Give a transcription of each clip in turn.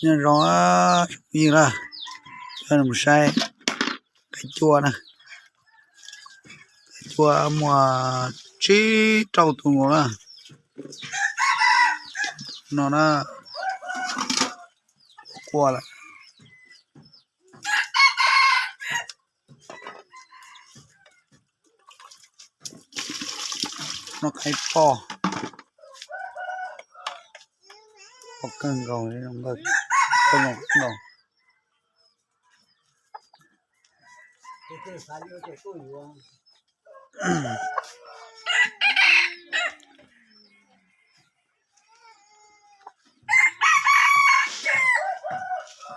Nyob zoo, ib yig na, coj nej mus saib qaib cua na. Qaib cua muaj tsib rau tus nkaus na. No na, qua lawm. No qaib poj, poj kawg nkaus, zoo nkauj kawg nkaus.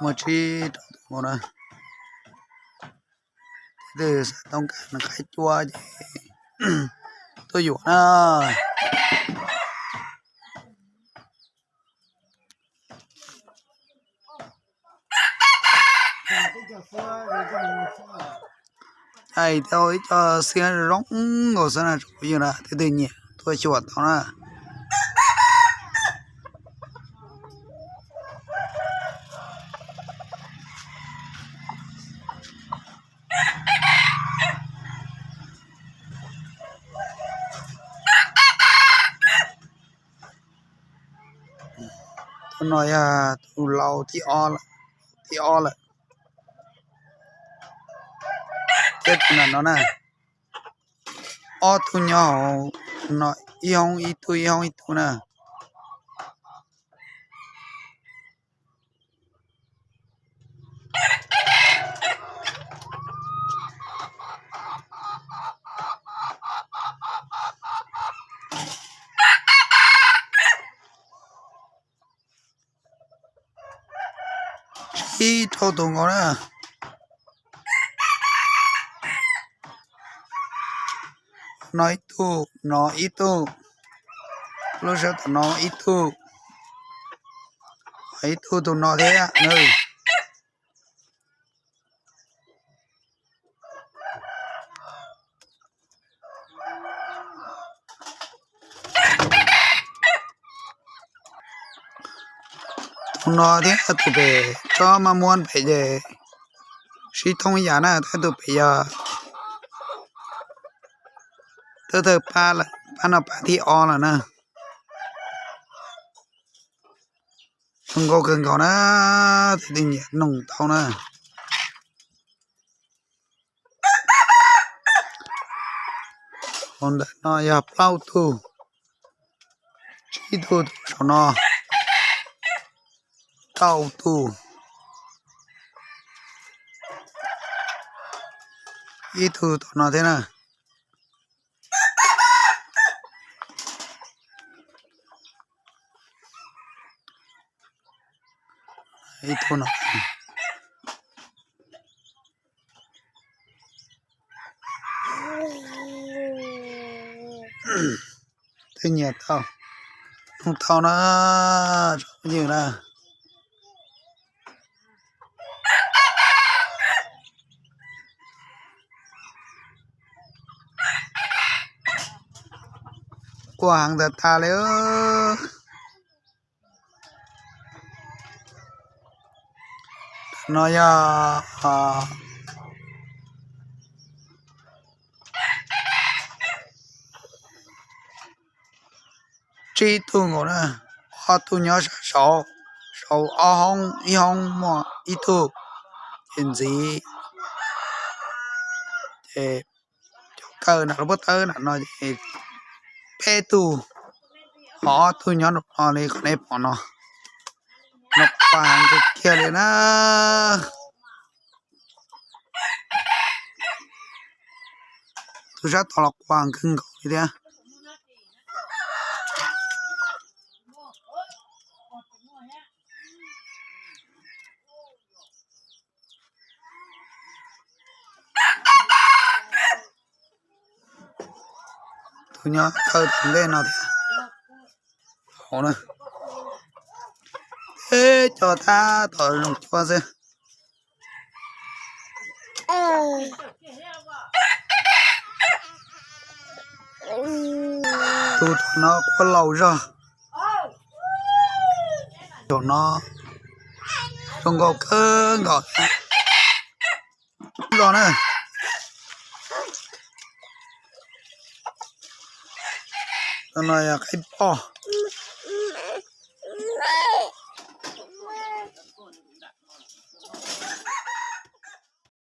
Muaj tsib rau tus nkaus na. Tus twg xav tau nqa qaib cua ces tuaj yuav na. Hais tau ib co xiab zoo nkauj xwb na tsoom phooj ywg na, tus twg nyiam tuaj xyuas tau na. Tus no yog tus laus thib ob lawm, thib ob lawm. Thiab tus no na, ob tug nyob hauv no, ib hoob ib tug, ib hoob ib tug na. Tsib rau tus nkaus na. No ib tug, no ib tug, lub sab tom no ib tug, ib tug tus no thiab na. Tus no thiab tus pem tsob maj muab pem ces sib thoob ib yam na, thiab tus pem yog thawj thawj pab lawm, pab no pab thib ob lawm na. Zoo nkauj kawg nkaus na, tus twg nyiam noog tau na. Hauv ntawm no yog plaub tug, tsib tug tus saum no, rau tug, ib tug tom no thiab na. Ib tug no. Twb nyiam tau, noog tau na, tsoom phooj ywg na. Quaj heev tas tas li. No yog tsib tug nkaus na, ob tug nyob sab saud, saud ob hoob, ib hoob muaj ib tug, ces ntxiv ces cov kaw nram lub pob tawb nram no ces peb tug, ho ob tug nyob nram no li qhov nej pom no. Los quaj heev kawg kiag li na. Tus sab tod los quaj kawg nkaus li thiab. Tus nyob kaw tom ntej no thiab. Hauv na, teb co tab tom zoo cuab xwb. Tus tom no quaj laus zog. Zaum no zoo nkauj kawg nkaus los na. No yog qaib poj.